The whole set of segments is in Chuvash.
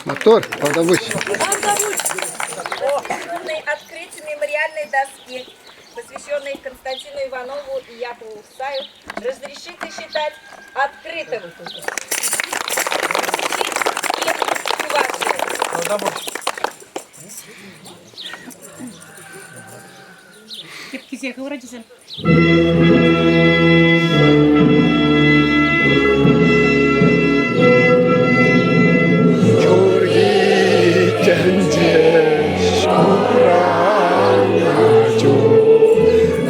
Мотор, Тавтапуҫ. Открытию мемориальной доски, посвященной Константину Иванову и Якову Усаю, разрешите считать открытым. Тепкисех ыврачӗсем. Ҫурхи тӗнче ҫураннӑ чух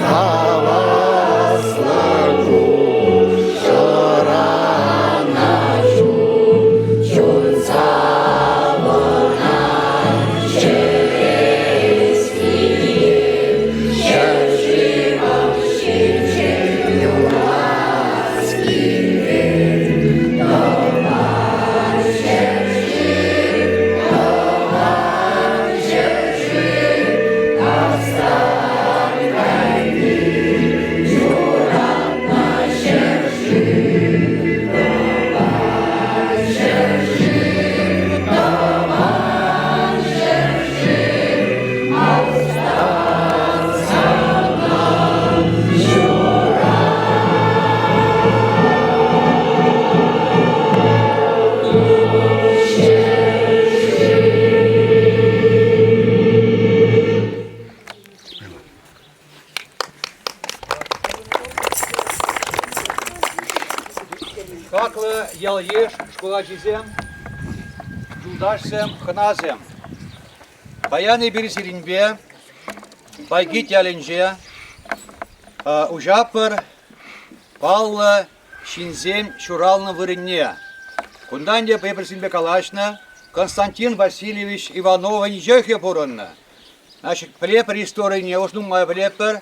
хаваслӑ кун шӑраннӑ чух чун савӑнать чӗрес килет ҫӗршывӑм ҫинче. Хаклӑ ял-йыш, шкул ачисем, юлташсем, хӑнасем! Паян эпир сирӗнпе Пайкит ялӗнче уҫатпӑр паллӑ ҫынсем ҫуралнӑ вырӑнне. Кунта ӗнтӗ эпир сирӗнпе калаҫнӑ Константин Васильевич Ивановӑн йӑхӗ пурӑннӑ. Значит, пӗлетпӗр историне, уж нумай пӗлетпӗр.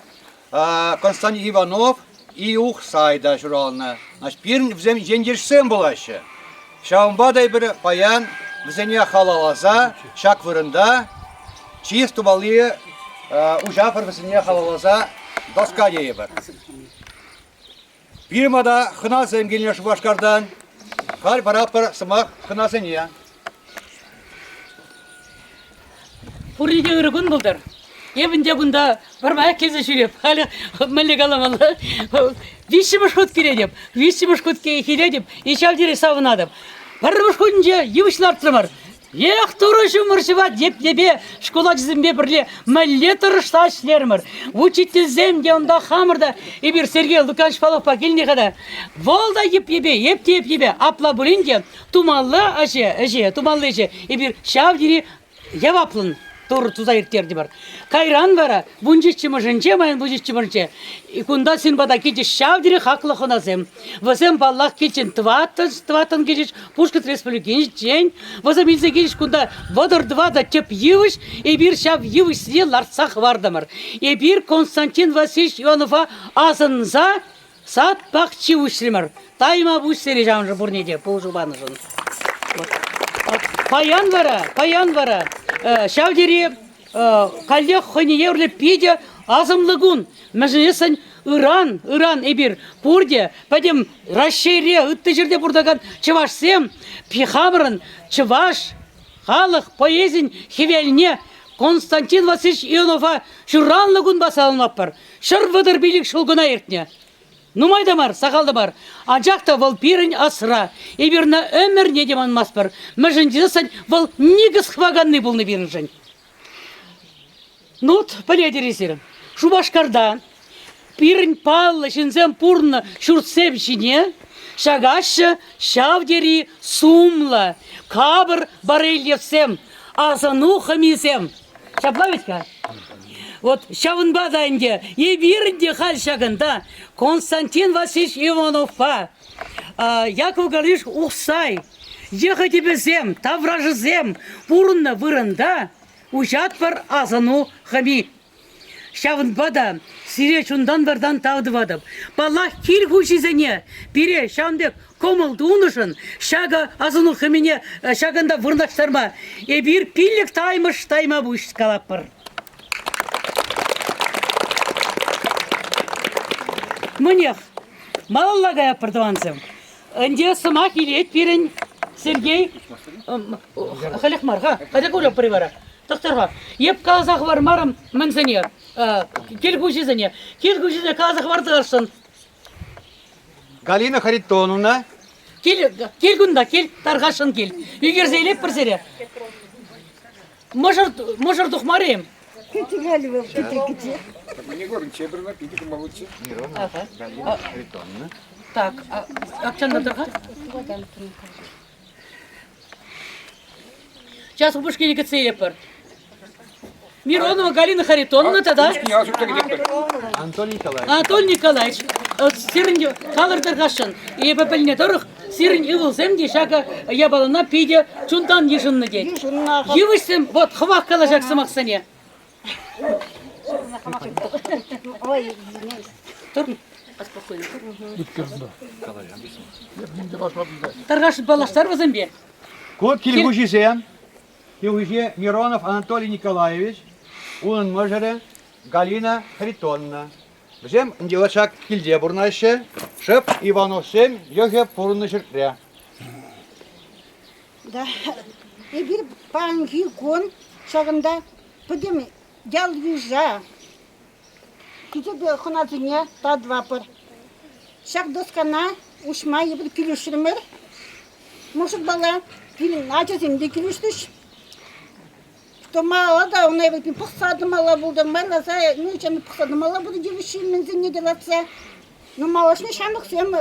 Константин Иванов Иухсай та ҫуралнӑ. Значит, пирӗн вӗсем ентешсем пулаҫҫӗ. Ҫавӑнпа та эпир паян вӗсене халалласа ҫак вырӑнта чыс тумалли уҫапӑр вӗсене халалласа доска тейӗпӗр. Пирӗн пата хӑнасем килнӗ Шупашкартан. Халь паратпӑр сӑмах хӑнасене. Пурне те ырӑ кун пултӑр. Эп ӗнтӗ кунта пӗрмаях килсе ҫӳреп. Халӗ мӗнле каламалла? Виҫҫӗмӗш хут килетӗп. Виҫҫӗмӗш хут килетӗп и ҫав тери савӑнатӑп. Пӗрремӗш хутӗнче йывӑҫ лартрӑмӑр. Эх, Турӑ ҫумӑр ҫӑвать йӗп-йӗпе шкул ачисемпе пӗрле мӗнле тӑрӑшса ӗҫлерӗмӗр. Учительсем те унта хамӑр та эпир Сергей Луканович Павловпа килнӗ-ха та. Вӑл та йӗп-йӗпе, эп те йӗп-йӗпе. Апла пулин те тумалла ӗҫе, ӗҫе, тумалли ӗҫе эпир ҫав тери яваплӑн тур туса ирттертӗмӗр. Кайран вара вунҫиччӗмӗшӗнче, майӑн вунҫиччӗмӗшӗнче кунта сирӗн пата килчӗҫ ҫав тери хаклӑ хӑнасем. Вӗсем, паллах, килчӗн тӑваттӑн, тӑваттӑн килчӗҫ Пушкӑрт Республикинчен. Вӗсем илсе килчӗҫ кунта 34 тӗп йывӑҫ. Эпир ҫав йывӑҫсене лартса хӑвартӑмӑр. Эпир Константин Васильевич Иванова асӑнса сад пахчи уҫрӑмӑр. Тайма пуҫ сире ҫавӑншӑн пурне те пулӑшу панӑшӑн. Паян вара, паян вара ҫав тери каллех хӑйне евӗрлӗ питӗ асӑмлӑ кун. Мӗншӗн ыран, ыран эпир пурте пӗтӗм Раҫҫейре, ытти ҫӗрте пурӑнакан чӑвашсем хамӑрӑн чӑваш халӑх поэзин хӗвелне Константин Васильевич Ионова ҫуралнӑ кунпа саламлатпӑр. 135 ҫул кӑна иртнӗ. Нумай та мар, сахал та мар. Анчах та вӑл пирӗн асра. Эпир ӑна ӗмӗрне те манмастпӑр. Мӗншӗн тесен вӑл никӗс хываканни пулнӑ пирӗншӗн. Ну, пӗлетӗр эсир, Шупашкарта пирӗн паллӑ ҫынсем пурӑннӑ ҫуртсем ҫине ҫакаҫҫӗ ҫав тери сумлӑ, капӑр барельефсем, асӑну хӑмисем. Ҫапла вӗт-ха? Вот ҫавӑнпа та ӗнтӗ эпир те халь ҫакӑнта Константин Васильевич Ивановпа Яков Гаврилович Ухсай йӑхӗ-тӗпӗсем, таврашӗсем пурӑннӑ вырӑнта уҫатпӑр асӑну хӑми. Ҫавӑнпа та сире чунтан-вартан тав тӑватӑп. Паллах, кил хуҫисене пире ҫавӑн пек кӑмӑл тунӑшӑн ҫакӑ асӑну хӑмине ҫакӑнта вырнаҫтарма эпир пиллӗк таймӑш тайма пуҫ калатпӑр. Мӗнех, малалла каятпӑр, тӑвансем. Ӗнтӗ сӑмах илет пирӗн Сергей. Халех мар-ха, халех пӗри вара. Тӑхтӑр-ха. Эп каласа хӑвармарӑм мӗнсене, кил хуҫисене. Кил хуҫисене каласа хӑвартарасшӑн. Галина Харитоновна. Кил, кил кунта, кил, тархасшӑн кил. Ӳкерсе илетпӗр сире. Мӑшӑр, мӑшӑр тухмарӗ-им? Так, акчан тӑр-ха. Сейчас упӑшкине кӗтсе илетпӗр. Миронова Галина Харитоновна тата Анатолий Николаевич. Анатолий Николаевич, сирӗн калӑр тӑрхасшӑн, эпӗ пӗлнӗ тӑрӑх, сирӗн ывӑлсем те ҫакӑ япалана питӗ чунтан йышӑннӑ тет. Йывӑҫсем, вот хӑвах калаҫак сӑмахсене. Ой, извиняюсь. Тур, Тархасшӑн паллаштар вӗсемпе. Ку кил хуҫисем. Кил хуҫи Миронов Анатолий Николаевич, унӑн мӑшӑрӗ Галина Харитоновна. Вӗсем ӗнтӗ ҫак килте пурӑнаҫҫӗ. Шӑп Ивановсем йӑхӗ пурӑннӑ ҫӗртре. Да. Эпир паянхи кун ҫакӑнта пӗтӗм ял-йыша, хисеплӗ хӑнасене татӑватпӑр. Ҫак доскана уҫма эпир килӗшрӗмӗр. Мӑшӑрпала пирӗн ачасем те килӗшрӗҫ. Тӑмалла та ӑна эпир пӑхса тӑмалла пултӑр, майласа, ну, чем пӑхса тӑмалла пултӑр йывӑҫ ҫынсене те лартса. Ну, малашне ҫамрӑксем.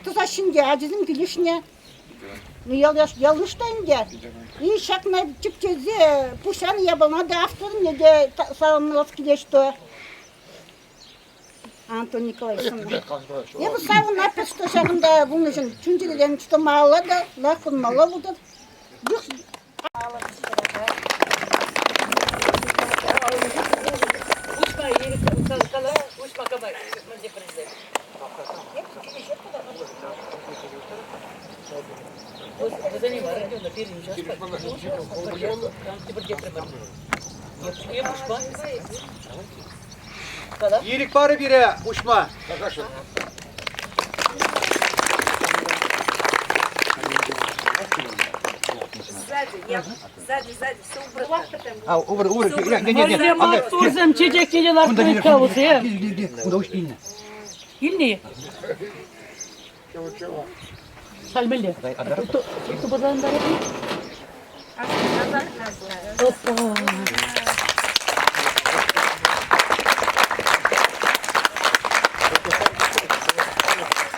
тӑсаҫҫӗ ӗнтӗ, ачисем килӗшнӗ. Ну, ял-йыш та ӗнтӗ. И ҫакна тӗпчесе пуҫран япалана та авторне те саламлас килет, что Антон Николаевич. Эпӗ савӑнатӑп, что ҫакӑнта пулнӑшӑн чун-чӗререн что малалла та лайӑх пурӑнмалла пултӑр. Ирӗк парӗ пире уҫма. Сзади, я, сзади, сзади, все убрано. А, убр, убр, не, не, не. Вӗсем маттурсем чечекне лартнӑ калусем. Кунта уҫ илнӗ. Илнӗ-и? Халь мӗнле? Тупӑрлантарать-и? Опа!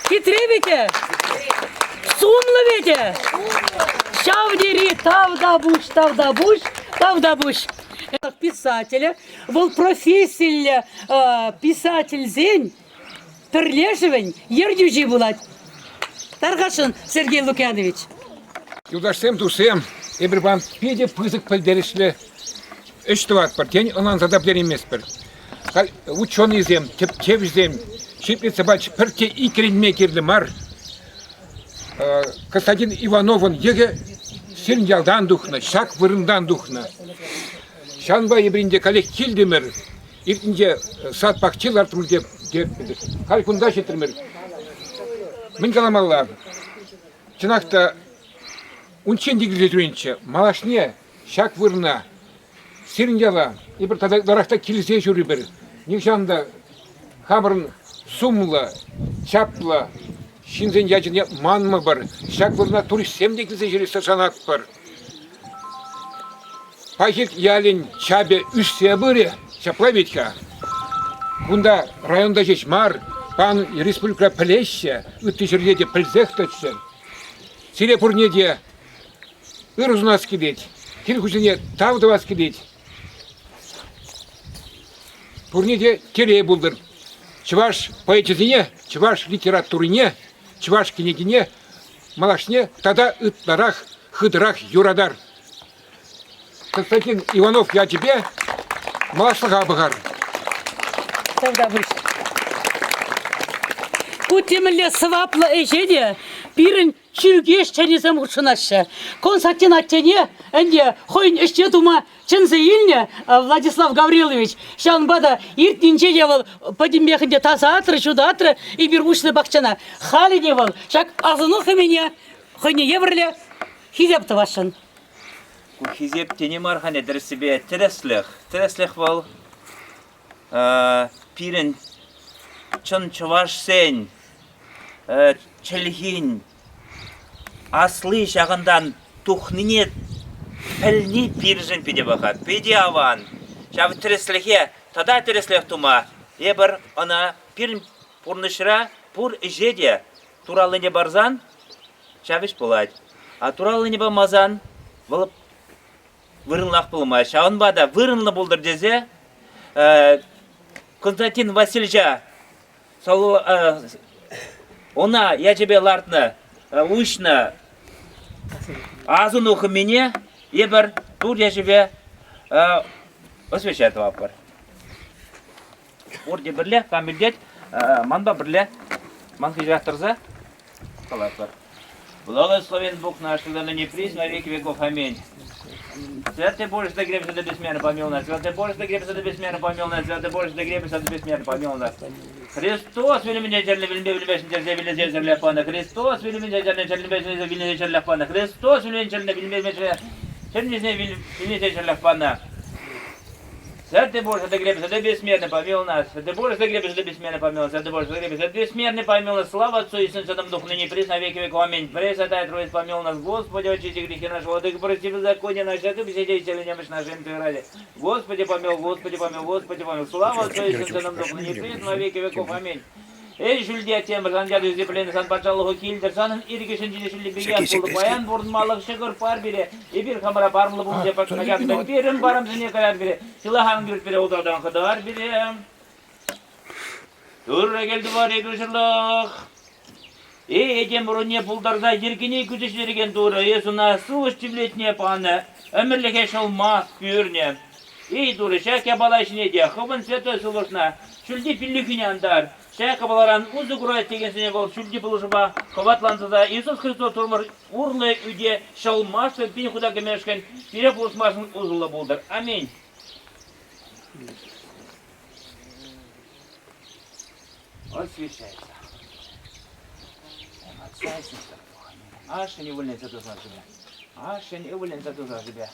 Хитре витӗ! Сумлӑ витӗ! Ҫав тери тавтапуҫ, тавтапуҫ, тавтапуҫ! Писателе, вӑл профессиллӗ писательсен пӗрлешӗвӗн ертӳҫи пулать. Тархасшӑн, Сергей Лукьянович. Юлташсем, туссем, эпир вам питӗ пысӑк пӗлтерӗшлӗ ӗҫ тӑватпӑр, тен, ӑнланса та пӗтерейместпӗр. Халь ученӑйсем, тӗпчевҫӗсем ҫирӗплетсе пачӗҫ, пӗртте иккӗленме кирлӗ мар. Константин Ивановӑн йӑхӗ сирӗн ялтан тухнӑ, ҫак вырӑнтан тухнӑ. Ҫавӑнпа эпир ӗнтӗ каллех килтӗмӗр. Иртнинче сад пахчи лартрӑмӑр те, халь кунта ҫитрӗмӗр. Мӗн каламалла? Чӑнах та, унччен те килсе ҫӳренччӗ. Малашне ҫак вырӑна, сирӗн яла, эпир тата ытларах та килсе ҫӳрӗпӗр. Нихҫан та хамӑрӑн сумлӑ, чаплӑ ҫынсен ячӗне манмӑпӑр. Ҫак вырӑна туристсем те килсе ҫӳрессе шанатпӑр. Пахилт ялӗн чапӗ ӳссе пырӗ, ҫапла вӗт-ха. Кунта районта ҫеҫ мар, пан республикӑра пӗлеҫҫӗ, ытти ҫӗрте те пӗлсех тӑччӑр. Сире пурне те ырӑ сунас килет, кил хуҫине тав тӑвас килет. Пурне те телей пултӑр. Чӑваш поэчӗсене, чӑваш литературине, чӑваш кӗнекине малашне тата ытларах, хытӑрах юратар. Константин Иванов ячӗпе малашлӑха пӑхар. Тавтапуҫ. Ку темӗнле сӑваплӑ ӗҫе те пирӗн чиркӳ ӗҫченӗсем хутшӑнаҫҫӗ. Константин аттене ӗнтӗ хӑйӗн ӗҫне тума чӗнсе илнӗ Владислав Гаврилович. Ҫавӑнпа та иртнинче те вӑл пӗтӗмпех ӗнтӗ тасатрӗ, ҫутатрӗ эпир уҫнӑ пахчана. Халӗ те вӑл ҫак асӑну хӑмине хӑйне евӗрлӗ хисеп тӑвасшӑн. Ку хисеп тени мар-ха тӗрӗссипе тӗрӗслӗх. Тӗрӗслӗх вӑл пирӗн чӑн чӑвашсен чӗлхин асли ҫакӑнтан тухнине пӗлни пирӗншӗн питӗ паха, питӗ аван. Ҫав тӗрӗслӗхе тата тӗрӗслӗх тума эпир ӑна пирӗн пурнӑҫра пур ӗҫе те тураллине парсан ҫав ӗҫ пулать. А тураллине памасан вӑл вырӑнлах пулмасть. Ҫавӑнпа та вырӑнлӑ пултӑр тесе Константин Васильевича Ӑна ячӗпе лартнӑ, уҫнӑ асӑну хӑмине эпир тур ячӗпе освещать тӑватпӑр. Пурте пӗрле, кам илтет, манпа пӗрле, ман хыҫрах тӑрса калатпӑр. Благословен Бог наш, всегда ныне присно, во веки веков. Аминь. Святый Боже, что гребешь до бессмертно, помилуй нас. Святый Боже, что гребешь до бессмертно, помилуй нас. Святый Боже, что гребешь до бессмертно, помилуй нас. Христос вилӗмӗнче чӗрлӗ вилӗмпе вилӗмпе ҫӗнтерсе вилесе чӗрлӗх панӑ. Христос вилӗмӗнче чӗрлӗ чӗрлӗмпе ҫӗнтерсе вилесе чӗрлӗх панӑ. Христос вилӗмӗнче чӗрлӗ вилӗмпе чӗрлесе вилесе чӗрлӗх панӑ. Святый Боже, ты гребешь, ты бессмертный, помилуй нас. Святый Боже, ты гребешь, ты бессмертный, помилуй нас. Святый Боже, ты гребешь, ты бессмертный, помилуй нас. Слава Отцу и Сыну, Святому Духу, ныне и присно, во веки веков. Аминь. Пресвятая Троица, помилуй нас. Господи, очисти грехи наши, Владыка, прости беззаконие наше, а Ты посетитель немощь нашей, им ради. Господи, помилуй, Господи, помилуй, Господи, помилуй. Слава Отцу и Сыну, Святому Духу, ныне и присно, во веки веков. Аминь. Эй, ҫӳлти аттемӗр, сан яту хисепленӗ, сан патшалӑху килтӗр, санӑн ирӗкӗ ҫинче ҫӳлти пекех пултӑр. Паян пурӑнмалӑх ҫӑкӑр пар пире, эпир хамӑра парӑмлӑ пулнипе каҫарнӑ, пирӗн парӑмсене каяр пире, ҫылӑха ан кӳрт пире, усалтан хӑтар пире. Турра кӗлтӑвар эпир ҫырлӑх. Эй, этем ӑрӑвне пултарса йӗркене кӳтсе ҫитерекен Турӑ, эс ӑна сывлӑш тивлетне панӑ, ӗмӗрлӗхе ҫӑлма пӳрнӗ. Эй, Турӑ, ҫак япала ҫине те хӑвӑн святой сывлӑшна ҫӳлти пиллӗхӳне антар. Ҫак япаларан усӑ курать текенсене вӑл ҫӳлти пулӑшупа хӑватланса та Иисус Христос Турӑмӑр урлӑ ӳте ҫӑлмашкӑн пин хута кӗмешкӗн пире пулӑшмашкӑн усӑллӑ пултӑр. Аминь. Освещается. Отца и Сына. Ашшӗн ывӑлӗн сатусашӗпе. Ашшӗн ывӑлӗн сатусашӗпе.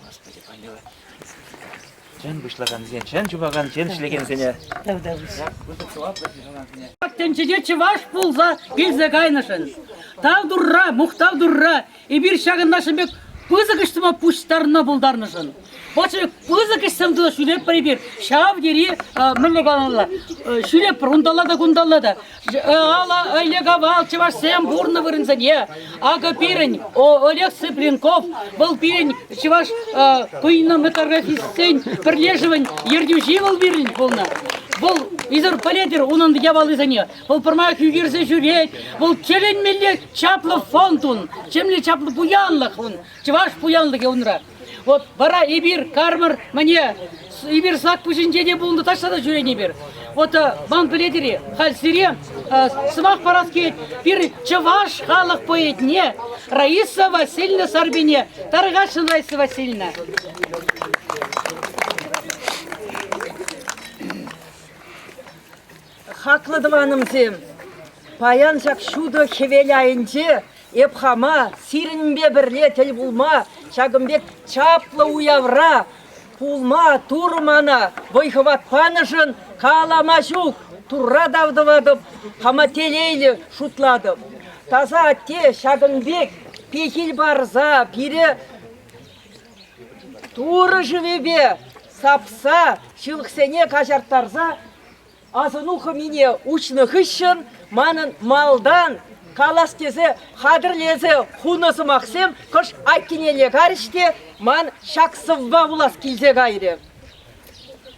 Господи, помилуй. Чӑн пуҫлакансене, чӑн чупакан, чӑн ӗҫлекенсене. Пысӑк сӑваплӑ йышӑнакансене. Тӗнчене чӑваш пулса килсе кайнӑшӑн. Тав Турра, мухтав Турра, Эпир ҫакӑн нашим пек пысӑк ӗҫ тума пуҫтарӑнма пултарнӑшӑн. Вот пысӑк ӗҫсем туса ҫӳретпӗр эпир. Ҫав тери мӗнле каланла, ҫӳретпӗр унталла та кунталла та. Ала Олег Авал чӑвашсем пурнӑ вырӑнсене. Акӑ пирӗн Олег Цыпленков, вӑл пирӗн чӑваш кинематографистсен пӗрлешӗвӗн ертӳҫи вӑл пирӗн пулнӑ. Вӑл эсир пӗлетӗр унӑн япалисене. Вӑл пӗрмаях ӳкерсе ҫӳрет. Вӑл тӗлӗнмелле чаплӑ фонд ун, темле чаплӑ пуянлӑх ун, чӑваш пуянлӑхӗ унра. Вот вара эпир кармӑр мӗне, эпир сак пуҫӗнче те пулнӑ, таҫта та ҫӳренӗ эпир. Вот ман пӗлетӗр-и, халь сире сӑмах парас килет, пирӗн чӑваш халӑх поэтне Раиса Васильевна Сарпине. Тархасшӑн, Раиса Васильевна. Хаклӑ тӑванӑмсем, паян ҫак ҫутӑ хӗвел айӗнче эп хама сирӗнпе пӗрле тӗл пулма, ҫакӑн пек чаплӑ уявра пулма Турӑ мана вӑй-хӑват панӑшӑн калама ҫук Турра тав тӑватӑп, хама телейлӗ шутлатӑп. Таса атте ҫакӑн пек пехил парса пире Турӑ шывӗпе сапса ҫылӑхсене каҫарттарса Асӑну хӑмине уҫнӑ хыҫҫӑн манӑн малтан калас тесе хатӗрлесе хунӑ сӑмахсем кӑшт айккинелле карӗҫ те ман ҫак сӑвва вулас килсе кайрӗ.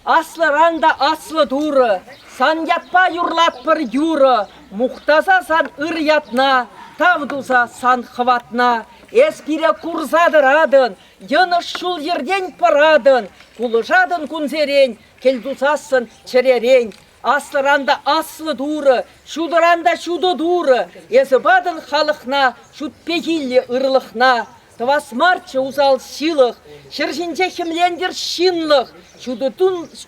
Аслӑран та аслӑ Турӑ, сан ятпа юрлатпӑр юрӑ, мухтаса сан ыр ятна, тав туса сан хӑватна. Эс пире курса тӑратӑн, йӑнӑш ҫул-йӗртен пӑратӑн, пулӑшатӑн кунсерен, Кӗлтусассӑн чӗререн, аслӑран та аслӑ Турӑ, ҫутӑран та ҫутӑ Турӑ, эсӗ патӑн халӑхна ҫут пехилле ырлӑхна. Тӑвас марччӗ усал ҫылӑх, ҫӗр ҫинче хӗмлентӗр ҫынлӑх, ҫутӑ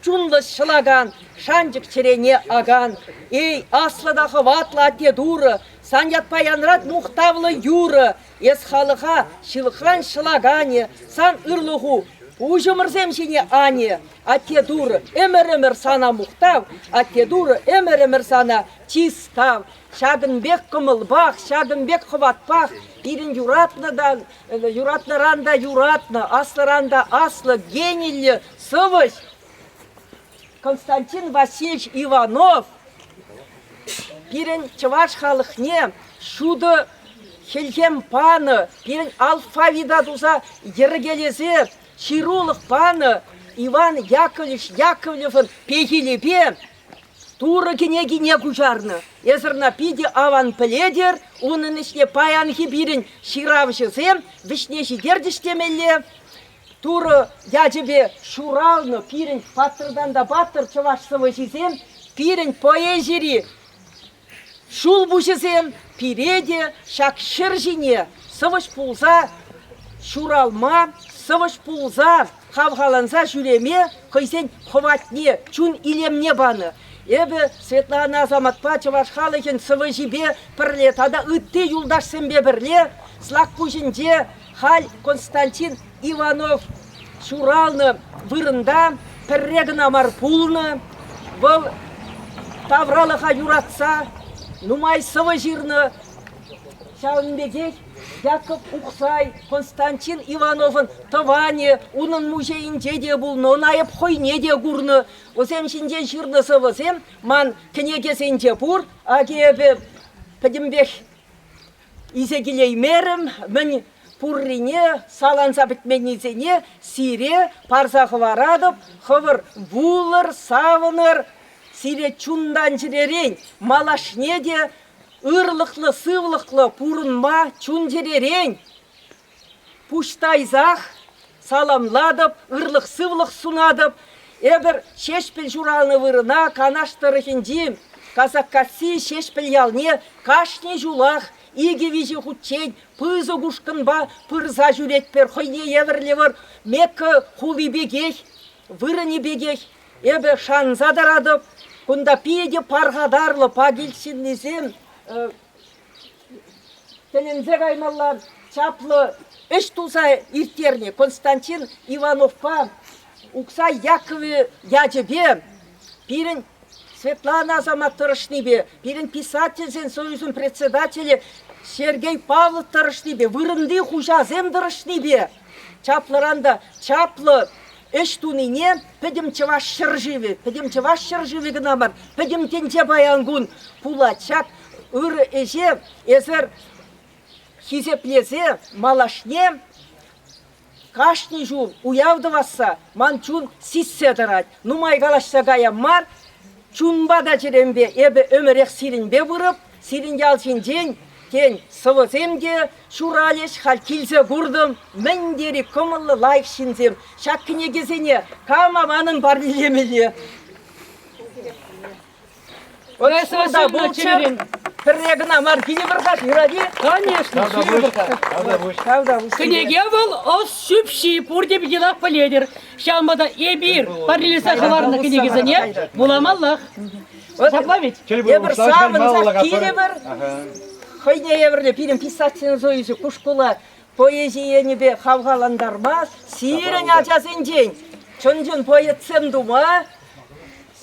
чунлӑ ҫӑлакан, шанчӑк чӗрене акан. Эй, аслӑ та хӑватлӑ Атте Турӑ, сан ятпа янрат мухтавлӑ юрӑ, Эс халӑха ҫылӑхран ҫӑлаканӗ, сан ырлӑху пуҫӑмӑрсем ҫине анӗ. Атте Турӑ, ӗмӗр-ӗмӗр сана мухтав, Атте Турӑ, ӗмӗр-ӗмӗр сана чыс тав. Ҫакӑн пек кӑмӑлпах, ҫакӑн пек хӑватпах пирӗн юратнӑ та, юратнӑран та юратнӑ, аслӑран та аслӑ, гениллӗ сӑвӑҫ Константин Васильевич Иванов пирӗн чӑваш халӑхне ҫутӑ хӗлхем панӑ, пирӗн алфавита туса йӗркелесе ҫырулӑх панӑ Иван Яковлевич Яковлевӑн пехилӗпе Турӑ кӗнекине куҫарнӑ. Эсӗр ӑна питӗ аван пӗлетӗр, унӑн ӗҫне паянхи пирӗн ҫыравҫӑсем вӗҫне ҫитерчӗҫ темелле. Турӑ ячӗпе ҫуралнӑ пирӗн паттӑртан та паттӑр чӑваш сӑвӑҫисем, пирӗн поэзири ҫул пуҫӗсем пире те ҫак ҫӗр ҫине сӑвӑҫ пулса ҫуралма, сӑвӑҫ пулса хавхаланса ҫӳреме хӑйсен хӑватне, чун илемне панӑ. Эпӗ Светлана Асаматпа чӑваш халӑхӗн сӑвӑҫипе пӗрле тата ытти юлташсемпе пӗрле Слакпуҫӗнче Халь Константин Иванов ҫуралнӑ вырӑнта пӗрре кӑна мар пулнӑ. Вӑл тавралӑха юратса нумай сӑвӑ ҫырнӑ. Ҫавӑн пекех Яков Ухсай Константин Ивановӑн тӑванӗ унӑн музейӗнче те пулнӑ, ӑна эп хӑйне те курнӑ. Вӗсем ҫинчен ҫырнӑ сӑвӑсем ман кӗнекесенче пур. Акӑ эпӗ пӗтӗмпех илсе килеймерӗм, мӗн пуррине, саланса пӗтменнисене сире парса хӑваратӑп. Хӑвӑр вулӑр, савӑнӑр. Сире чунтан-чӗререн малашне те ырлӑхлӑ, сывлӑхлӑ пурӑнма чун-чӗререн пуҫ тайсах саламлатӑп, ырлӑх-сывлӑх сунатӑп. Эпӗр Ҫеҫпӗл ҫуралнӑ вырӑна Канаш тӑрӑхӗнчи Касаккасси Ҫеҫпӗл ялне кашни ҫулах икӗ-виҫӗ хутчен пысӑк ушкӑнпа пырса ҫӳретпӗр. Хӑйне евӗрлӗ вӑл Мекка хули пекех, вырӑнӗ пекех. Эпӗ шанса тӑратӑп, кунта питӗ пархатарлӑ Пакил ҫыннисем тӗлӗнсе каймалла чаплӑ ӗҫ туса ирттернӗ Константин Ивановпа Уксай Яковӗ ячӗпе пирӗн Светлана Асамат тӑрӑшнипе, пирӗн писательсен союзӗн председателӗ Сергей Павлов тӑрӑшнипе, вырӑнти хуҫасем тӑрӑшнипе чаплӑран та чаплӑ ӗҫ тунине пӗтӗм чӑваш ҫӗршывӗ, пӗтӗм чӑваш ҫӗршывӗ кӑна мар, пӗтӗм тӗнче паян кун пулать. Ҫак ырӑ ӗҫе эсӗр хисеплесе малашне кашни ҫул уяв тӑвасса ман чун сиссе тӑрать. Нумай калаҫса каям мар, чунпа та чӗремпе эпӗ ӗмӗрех сирӗнпе пырӑп, сирӗн ял ҫинчен, тен, сӑвӑсем те ҫуралӗҫ, халь килсе куртӑм, мӗн тери кӑмӑллӑ лайӑх ҫынсем. Ҫак кӗнекесене кама манӑн парнелемелле? Шкулта пулччӑр, пӗрре кӑна мар килӗпӗр-ха, юрать-и? Конечно, ҫӳрӗпӗр-ха. Кӗнеке вӑл ӑс ҫӳпҫи, пурте пекех пӗлетӗр. Ҫавӑнпа та эпир парнелесе хӑварнӑ кӗнекесене вуламаллах. Ҫапла ведь? Эпир савӑнсах килӗпӗр. Хӑйне евӗрлӗ пирӗн писательсен союзӗ ку шкула поэзи енӗпе хавхалантарма, сирӗн ачасенчен чӑн-чӑн поэтсем тума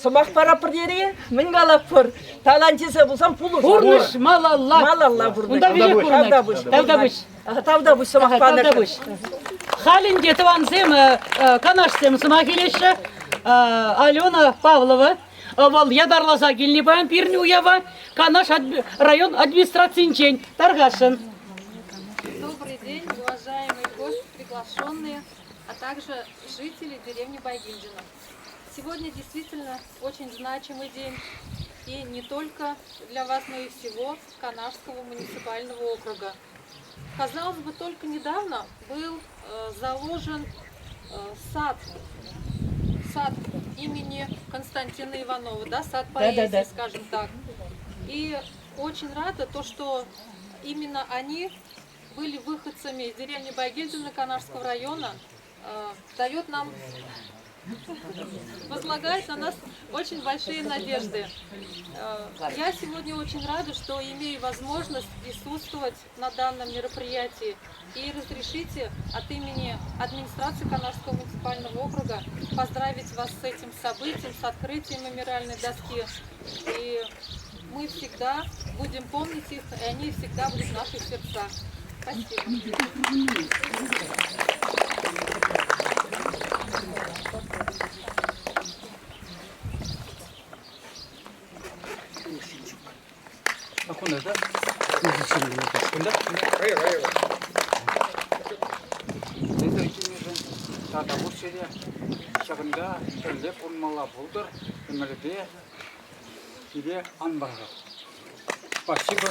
Сӑмах паратпӑр тери, мӗн калатпӑр? Таланчӗсем пулсан пулӑшу. Пурнӑҫ малалла. Малалла пурнӑҫ. Унта веҫех пурӑнать. Тавтапуҫ. Тавтапуҫ. Тавтапуҫ сӑмах панӑшӑн. Тавтапуҫ. Халь ӗнтӗ тӑвансем, канашсем сӑмах илеҫҫӗ. Алена Павлова, вӑл ятарласа килнӗ паян пирӗн уява Канаш район администрацийӗнчен тархасшӑн. Добрый день, уважаемые гости, приглашенные, а также жители деревни Байгильдино. Сегодня действительно очень значимый день, и не только для вас, но и всего Канашского муниципального округа. Казалось бы, только недавно был э, заложен э, сад, сад имени Константина Иванова, да, сад поэзии, да, да, да. скажем так. И очень рада то, что именно они были выходцами из деревни Байгильдина Канашского района, э, дает нам возлагает на нас очень большие надежды. Э, я сегодня очень рада, что имею возможность присутствовать на данном мероприятии. И разрешите от имени администрации Канашского муниципального округа поздравить вас с этим событием, с открытием мемориальной доски. И мы всегда будем помнить их, и они всегда будут в наших сердцах. Спасибо. Тата пур ҫӗре ҫакӑнта пӗрле пурӑнмалла пултӑр, ӗмӗрӗпе пире ан пӑрахӑр. Спасибо.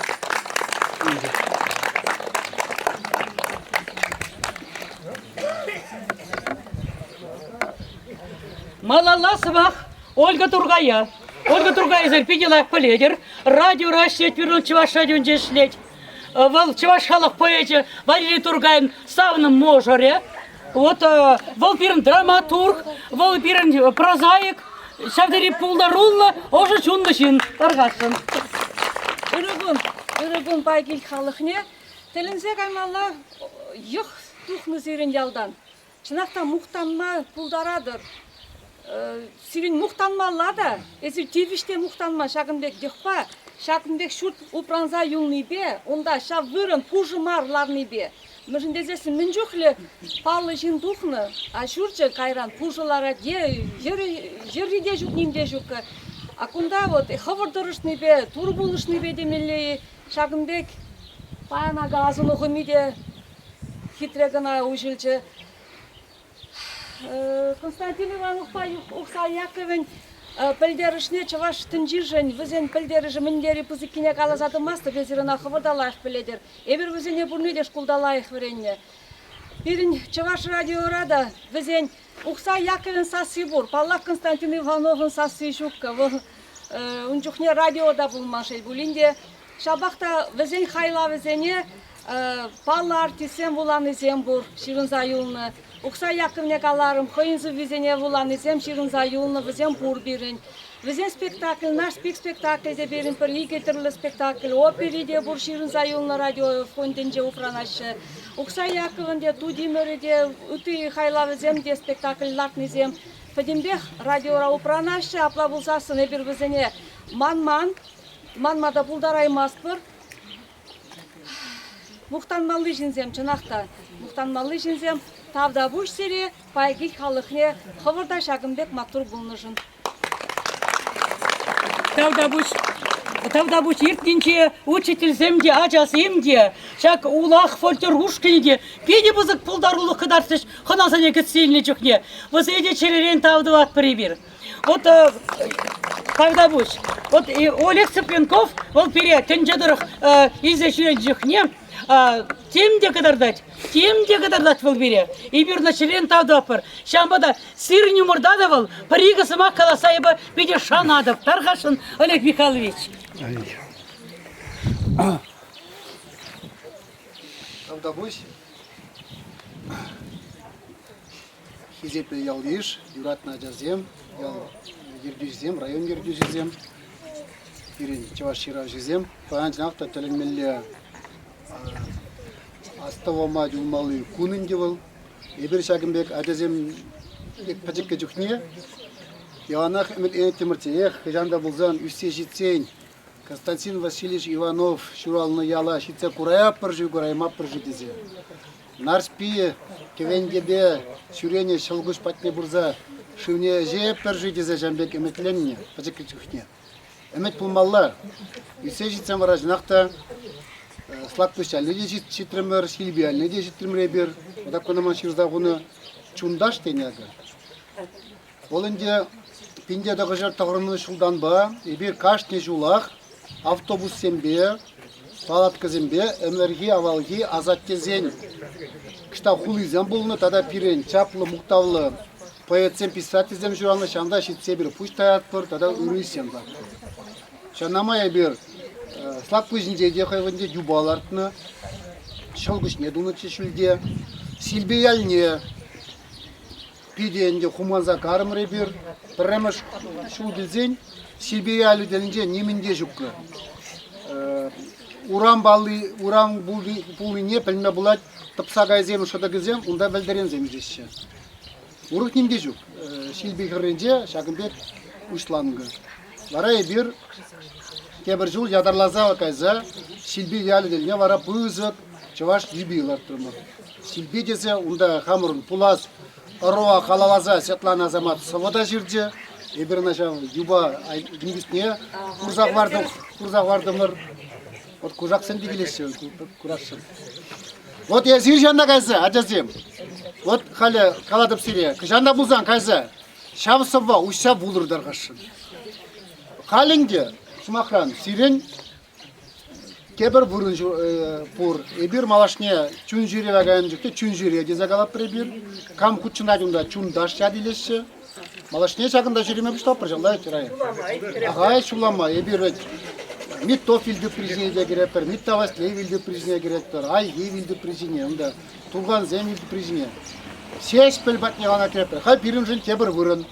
Малалла сӑмах Ольга Тургая. Ольга Тургая эсир питӗ лайӑх пӗлетӗр. Радиора ӗҫлет, пирӗн чӑваш радионче ӗҫлет. Вӑл чӑваш халӑх поэчӗ Валерий Тургайӑн савнӑ мӑшӑрӗ. Вот вӑл пирӗн драматург, вӑл пирӗн прозаик, ҫав тери пултаруллӑ, ӑшӑ чунлӑ ҫын. Тархасшӑн. Ырӑ кун, ырӑ кун Пайкилт халӑхне. Тӗлӗнсе каймалла йӑх тухнӑ сирӗн ялтан. Чӑнах та мухтанма пултаратӑр. Сирӗн мухтанмалла та, эсир тивӗҫ те мухтанма ҫакӑн пек йӑхпа. Ҫакӑн пек ҫурт упранса юлнипе, унта ҫав вырӑн пушӑ мар ларнипе, мӗншӗн тесессӗн мӗн чухлӗ паллӑ ҫын тухнӑ, а ҫурчӗ кайран пушӑ ларать е йӗрри те ҫук, ним те ҫуккӑ. А кунта вот хӑвӑр тӑрӑшнипе, Турӑ пулӑшнипе темелле-и, ҫакӑн пек паян акӑ асӑну хӑми те хитре кӑна уҫӑлчӗ. Константин Ивановпа Ухсай Яковӗн пӗлтерӗшне чӑваш тӗнчишӗн, вӗсен пӗлтерӗшӗ мӗн тери пысӑккине каласа тӑмастӑп, эсир ӑна хӑвӑр та лайӑх пӗлетӗр. Эпир вӗсене пурне те шкулта лайӑх вӗреннӗ. Пирӗн Чӑваш радиора та вӗсен Ухсай Яковӗн сасси пур. Паллах, Константин Ивановӑн сасси ҫуккӑ. Вӑл ун чухне радио та пулман, шел пулин те. Ҫапах та вӗсен хайлавӗсене паллӑ артистсем вуланисем пур, ҫырӑнса юлнӑ. Ухсай Яковне каларӑм, хӑйӗн сӑввисене вуланисем ҫырӑнса юлнӑ, вӗсем пур пирӗн. Вӗсен спектакль, Нарспик спектакль те пирӗн пӗр-икӗ тӗрлӗ спектакль, опери те пур ҫырӑнса юлнӑ радио фондӗнче упранаҫҫӗ. Ухсай Яковӑн те, Тутимӗрӗ те, ытти хайлавӗсем те спектакль лартнисем пӗтӗмпех радиора упранаҫҫӗ. Апла пулсассӑн эпир вӗсене манман, манма та пултараймастпӑр. Мухтанмалли ҫынсем, чӑнах та, мухтанмалли ҫынсем, тавтапуҫ сире, Пайкилт халӑхне хӑвӑр та ҫакӑн пек маттур пулнӑшӑн. Тавтапуҫ, тавтапуҫ иртнинче учительсем те, ачасем те, ҫак улах фольклор ушкӑнӗ те питӗ пысӑк пултарулӑх кӑтартрӗҫ хӑнасене кӗтсе илнӗ чухне. Вӗсене те чӗререн тав тӑватпӑр эпир. Вот тавтапуҫ. Вот Олег Цыпленков вӑл пире тӗнче тӑрӑх илсе ҫӳренӗ чухне тем те кӑтартать, тем те кӑтартать вӑл пире. Эпир ӑна чӗререн тав тӑватпӑр. Ҫавӑнпа та сирӗн умӑрта та вӑл пӗр-икӗ сӑмах каласа эпӗ питӗ шанатӑп. Тархасшӑн, Олег Михайлович. Тавтапуҫ. Хисеплӗ ял-йыш, юратнӑ ачасем, ял ертӳҫисем, район ертӳҫисем, пирӗн чӑваш ҫыравҫисем. Паян чӑнах та тӗлӗнмелле астӑвӑма юлмалли кун ӗнтӗ вӑл. Эпир ҫакӑн пек ачасем пек пӗчӗккӗ чухне яланах ӗмӗтленеттӗмӗрччӗ. Эх, хӑҫан та пулсан ӳссе ҫитсен Константин Васильевич Иванов ҫуралнӑ яла ҫитсе кураяппӑр-ши, кураймаппӑр-ши тесе. Нарспи кӗвентепе ҫӳренӗ ҫӑлкуҫ патне пырса шывне ӗҫе пӗр-ши тесе ҫавӑн пек ӗмӗтленнӗ пӗчӗккӗ чухне. Ӗмӗт пулмалла. Ӳссе ҫитсен вара чӑнах та Слакпуҫ ялне те ҫитрӗмӗр, Ҫилпи ялне те ҫитрӗмӗр эпир. Вӑтак куна ман ҫырса хунӑ Чунташ тенӗ акӑ. Вӑл ӗнтӗ 1990 ҫултанпа эпир кашни ҫулах автобуссемпе, палаткӑсемпе ӗмӗрхи-авалхи асаттесен кӑштах хулисем пулнӑ тата пирӗн чаплӑ, мухтавлӑ поэтсем, писательсем ҫуралнӑ. Ҫавӑнта ҫитсе эпир пуҫ таятпӑр тата ырӑ ӗҫсем тӑватпӑр. Ҫавна май эпир Слакпуҫӗнче те хӑй вӑхӑтӗнче юпа лартнӑ, ҫӑлкуҫне тунӑччӗ ҫӳлте. Силпи ялне Питӗ ӗнтӗ хумханса карӑмӑр эпир. Пӗрремӗш ҫул килсен Силпи ялӗ тӗлӗнче нимӗн те ҫуккӑ. Урам палли, урам пулнине пӗлме пулать. Тӑпсакайсем, шӑтӑкӗсем унта вӗлтӗренсем ӳсеҫҫӗ. Урӑх ним те ҫук. Ҫилпи хӗрринче ҫакӑн пек уҫланкӑ. Вара эпир тепӗр ҫул ятарласа кайса Ҫилпи ялӗ тӗлне вара пысӑк чӑваш юпи лартрӑмӑр. Ҫилпи тесе унта хамӑрӑн пулас ӑрӑва халалласа Светлана Асамат сӑвӑ та ҫырчӗ. Эпир ӑна ҫав юпа никӗсне курса хӑвартӑм, курса хӑвартӑмӑр. Вот кушаксем те килеҫҫӗ, курасшӑн. Вот эсир ҫанна кайса, ачасем, вот халӗ калатӑп сире, кӑҫан та пулсан кайса ҫав сӑвва уҫса вулӑр тархасшӑн. Халь ӗнтӗ, сӑмахран, сирӗн тепӗр вырӑн пур. Эпир малашне чун ҫӳреве кайнӑ чухне чун ҫӳре тесе калатпӑр эпир. Кам хутшӑнать унта, чунташ ят илеҫҫӗ. Малашне ҫакӑнта ҫӳреме пуҫлатпӑр, ҫапла Рая? Ага, ҫулла май. Эпир вӗт Миттов вилтӑприсене те кӗретпӗр, Митта Васлей вилтӑприсене кӗретпӗр, Айхи вилтӑприсене, унта Турхансен вилтӑприсене. Ҫеҫпӗл патне кана кӗретпӗр. Халь пирӗншӗн тепӗр вырӑн.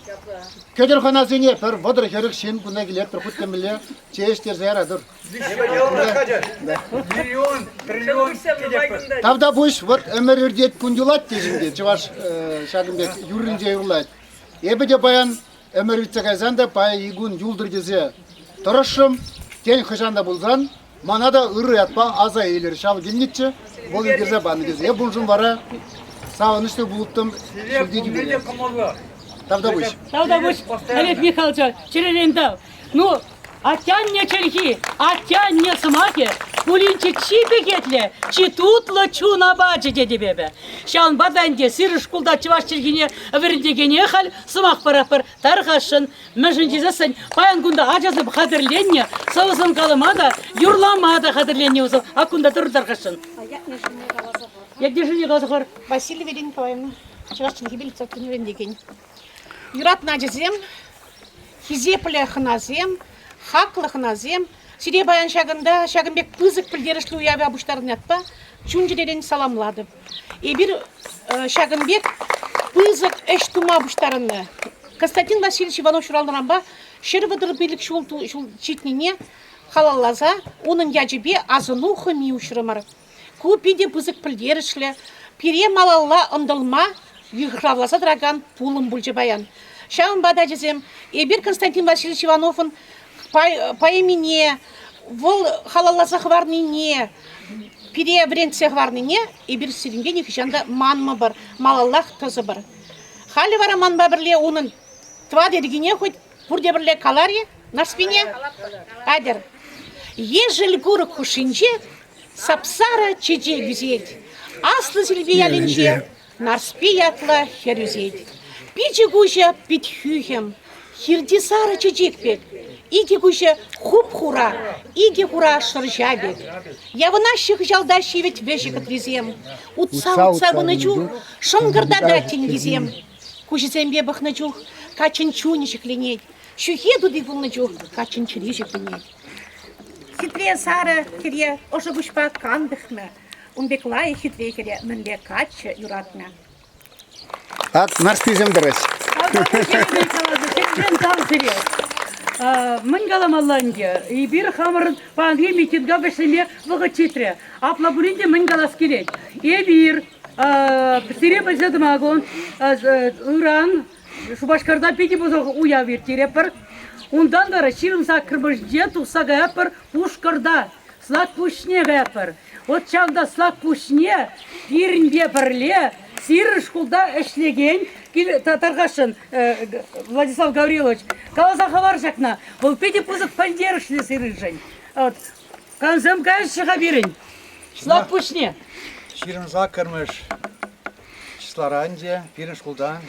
Кӗтӗр хӑнасене пӗр 30-40 ҫын кунта килетпӗр, хуть те мӗнле чей ӗҫтерсе яратӑр. Миллион, триллион кӗтетпӗр. Тавтапуҫ, вот ӗмӗр иртет, кун юлать теҫҫӗ те чӑваш ҫакӑн пек юрринче юрлать. Эпӗ те паян ӗмӗр иртсе кайсан та паян кун юлтӑр тесе тӑрӑшрӑм. Тен, хӑҫан та пулсан мана та ырӑ ятпа аса илӗр. Ҫав килнӗччӗ, вӑл ӳкерсе панӑ тесе. Эп уншӑн вара савӑнӑҫлӑ пулӑттӑм ҫӳлти тӳпере. Тавтапуҫ. Тавтапуҫ, Олег Михайлович, чӗререн тав. Ну, атте-анне чӗлхи, атте-анне сӑмахӗ пулинччӗ чи пехетлӗ, чи тутлӑ чун апачӗ тетӗп эпӗ. Ҫавӑнпа та ӗнтӗ сирӗн шкулта чӑваш чӗлхине вӗрентекене халь сӑмах паратпӑр. Тархасшӑн, мӗншӗн тесессӗн паян кунта ачасем хатӗрленнӗ, сӑвӑсем калама та, юрлама та хатӗрленнӗ вӗсем. Ак кунта тӑрӑр тархасшӑн. Ятне-шывне каласа хӑвар. Васильева Ирина Николаевна, чӑваш чӗлхипе литературине вӗрентекен. Юратнӑ ачасем, хисеплӗ хӑнасем, хаклӑ хӑнасем, сире паян ҫакӑнта ҫакӑн пек пысӑк пӗлтерӗшлӗ уява пуҫтарнӑ ятпа чун-чӗререн саламлатӑп. Эпир ҫакӑн пек пысӑк ӗҫ тума пуҫтарӑннӑ. Константин Васильевич Иванов ҫуралнӑранпа 135 ҫул ҫитнине халалласа унӑн ячӗпе асӑну хӑми уҫрӑмӑр. Ку питӗ пысӑк пӗлтерӗшлӗ, пире малалла ӑнтӑлма йыхравласа тӑракан пулӑм пулчӗ паян. Ҫавӑнпа та, ачасем, эпир Константин Васильевич Ивановӑн поэмине, вӑл халалласа хӑварнине, пире вӗрентсе хӑварнине эпир сирӗнпе нихӑҫан та манмӑпӑр, малаллах тӑсӑпӑр. Халӗ вара манпа пӗрле унӑн тӑват йӗркине хуть пурте пӗрле калар-и Нарспине? Атьӑр. Ешӗл курӑк хушшинче сап-сарӑ чечек ӳсет. Аслӑ Силпи ялӗнче Нарспи ятлӑ хӗр ӳсет. Пичӗ-куҫӗ пит хӳхӗм, хирти сарӑ чечек пек. Икӗ куҫӗ хуп-хура, икӗ хура шӑрҫа пек. Явӑнаҫҫӗ хыҫалта ҫивӗт вӗҫӗ кӑтрисем. Утса-утса пынӑ чух шӑнкӑртатать тенкисем. Куҫӗсемпе пӑхнӑ чух каччӑн чунӗ ҫӗкленет. Ҫӳхе тути пулнӑ чух каччӑн чӗри ҫӗкленет. Хитре сарӑ хӗре ӑшӑ куҫпа кантӑхнӑ. Ун пек лайӑх хитре хӗре мӗнле каччӑ юратнӑ. Ак Нарсписем тӑрать. Тав сире. Мӗн каламалла ӗнтӗ? Эпир хамӑрӑн паянхи митинга вӗҫлеме вӑхӑт ҫитрӗ. Апла пулин те мӗн калас килет? Эпир сире пӗлсе тӑма кун ыран Шупашкарта питӗ пысӑк уяв ирттеретпӗр. Унтан вара 28-мӗшӗнче тухса каятпӑр Пушкӑрта, Слакпуҫне каятпӑр. Вот ҫавӑнта Слакпуҫне пирӗнпе пӗрле сирӗн шкулта ӗҫлекен тархасшӑн Владислав Гаврилович, каласа хӑвар ҫакна. Вӑл питӗ пысӑк пӗлтерӗшлӗ сирӗншӗн. Вот. Камсем каяҫҫӗ-ха пирӗн Слакпуҫне? 28-мӗш числара ӗнтӗ пирӗн шкултан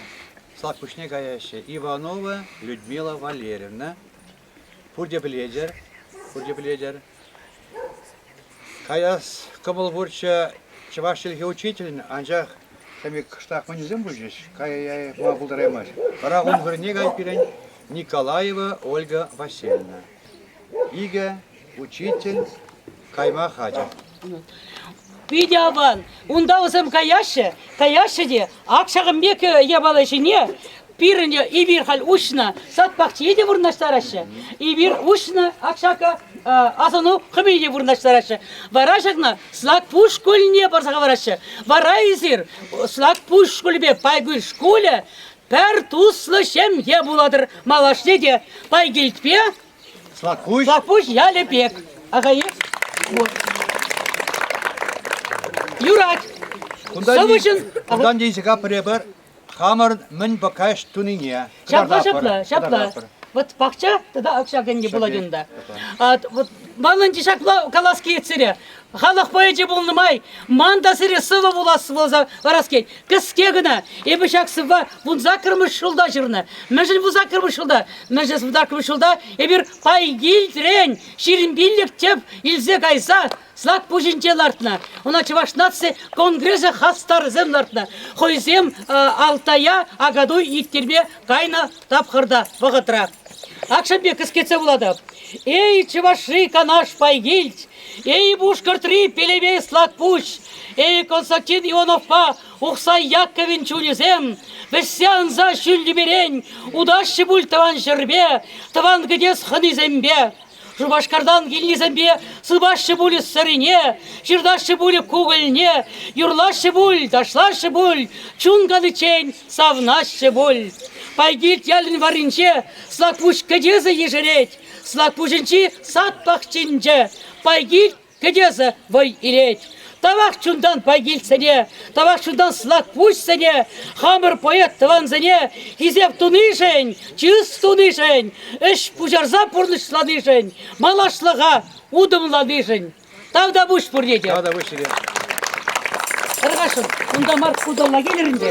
Слакпуҫне каяҫҫӗ Иванова Людмила Валерьевна. Пурте пӗлетӗр, пурте пӗлетӗр. Каяс кӑмӑл пурччӗ чӑваш чӗлхи учителӗн, анчах сами кӑштах мӑнӗсем пулчӗҫ, кая пултараймасть. Вара ун вырӑнне каять пирӗн Николаева Ольга Васильевна. Икӗ учитель кайма хатӗр. Питӗ аван. Унта вӗсем каяҫҫӗ, каяҫҫӗ те ак ҫакӑн пек япала ҫине пирӗн эпир халь уҫнӑ сад пахчине те вырнаҫтараҫҫӗ. Эпир уҫнӑ ак ҫакӑ асӑну хӑми те вырнаҫтараҫҫӗ. Вара ҫакна Слакпуҫ шкулне парса хӑвараҫҫӗ. Вара эсир Слакпуҫ шкулӗпе Пайкӳл шкулӗ пӗр туслӑ ҫемье пулатӑр. Малашне те Пайкилтпе Слакпуҫ. Слакпуҫ ялӗ пек. Ага, Вот. Юрать. Сӑвӑҫӑн... Кунтан тенсика пӗрепӗр хамӑр мӗн пӑкаҫ тунине Ҫапла, ҫапла, ҫапла. Вот пахча тата укҫа кӗнӗ пулать унта. Вот манӑн ҫапла калас килет сире. Халӑх поэчӗ пулнӑ май ман та сире сӑвӑ вулас пулса парас килет. Кӗске кӑна. Эпӗ ҫак сӑвва вунсаккӑрмӗш ҫулта ҫырнӑ. Мӗншӗн вунсаккӑрмӗш ҫулта? Мӗншӗн вунсаккӑрмӗш ҫулта эпир Пайкилтрен 25 тӗп илсе кайса Слак пуҫӗнче лартнӑ. Ӑна Чӑваш наци конгресӗ хастарӗсем лартнӑ. Хӑйсем Алтая Акатуй ирттерме кайнӑ тапхӑрта, вӑхӑтра. Акшемпе кӗскетсе вулатӑп. Эй, Чӑвашри Канаш Пайкилт, эй, Пушкӑртри Пелепей Слакпуҫ, эй, Константин Ивановпа Ухсай Яккӑвӗн чунӗсем вӗҫсе анса ҫӳл тӳперен утаҫҫӗ пуль тӑван ҫӗрпе, тӑван кӗтес хӑнисемпе. Шупашкартан килнисемпе сыпаҫҫӗ пуль сӑрине, ҫыртаҫҫӗ пуль кукӑльне, юрлаҫҫӗ пуль, ташлаҫҫӗ пуль, чун каниччен савнаҫҫӗ пуль. Пайкилт ялӗн варринче Слакпуҫ кӗтесӗ ешерет. Слакпуҫӗнчи сад пахчинче Пайкилт кӗтесӗ вӑй илет. Тавах чунтан пайкилтсене, тавах чунтан Слакпуҫсене, хамӑр поэт тӑвансене хисеп тунишӗн, чыс тунишӗн, ӗҫ пуҫарса пурнӑҫланишӗн, малашлӑха утӑмланишӗн. Тавтапуҫ пурне те. Тавтапуҫ сире. Тархасшӑн, кунта мар, кунталла килӗр ӗнтӗ.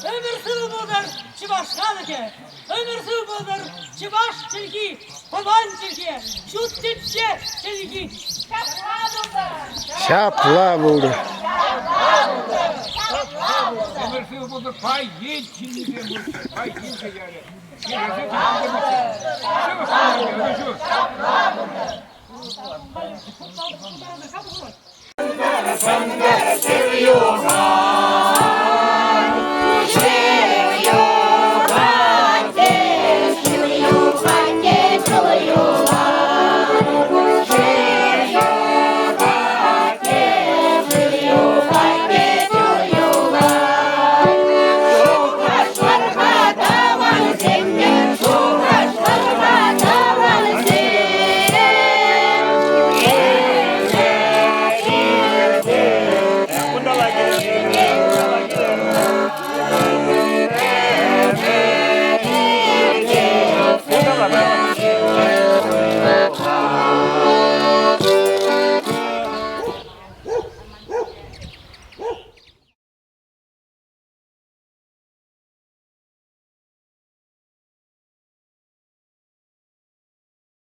Ӗмӗр сывӑ пултӑр чӑваш халӑхӗ, ӗмӗр сывӑ пултӑр чӑваш чӗлхи, тӑван чӗлхе, ҫут тӗнче чӗлхи. Ҫапла пултӑр! Ҫапла пултӑр! Ӗмӗр сывӑ пултӑр, пай енчи пай енче ялӗ. Ҫапла пултӑр! Шӑнкӑр шыв юхать.